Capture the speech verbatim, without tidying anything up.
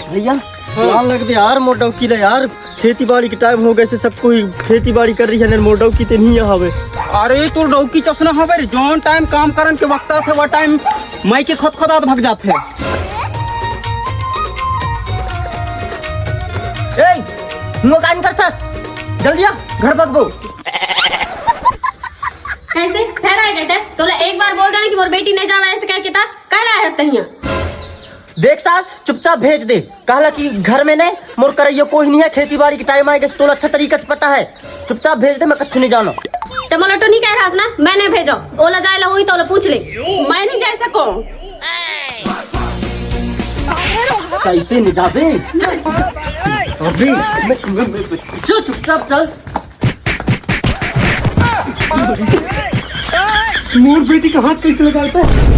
भैया, हाँ। लान लग दे यार, मोर डौकी ले यार, खेती बाड़ी के टाइम हो गए से, सब कोई खेती बाड़ी कर रही है, मोर डौकी ते नहीं हवे। अरे, तोर डौकी चसना हवे रे, जौन टाइम काम करन के वक्त आथे, वो टाइम माई के खत खतात भग जाथे। ए, मुंह कान करथस, जल्दी आ, घर भगबो। कैसे? फेर आ गए थे? तोला एक बार बोल देना कि मोर बेटी नहीं जावे, ऐसे कह के था, काहे लाए हस तहिया? देख सास, चुपचाप भेज दे। कहला कि घर में ने मोर करैया कोई नहीं है, खेती बाड़ी के टाइम आए गए, तोला अच्छा तरीका से पता है। चुपचाप भेज दे, मैं कच्छु नहीं जानो। ते मोला तो नहीं कह रहा ना, मैंने भेजो। ओला जाए ला हुई तो ओला पूछ ले। मैं नहीं जा सको। कैसे नहीं जाबे? अभी मैं, मैं, मैं, चल चुपचाप चल। मोर बेटी का हाथ कैसे लगाता है?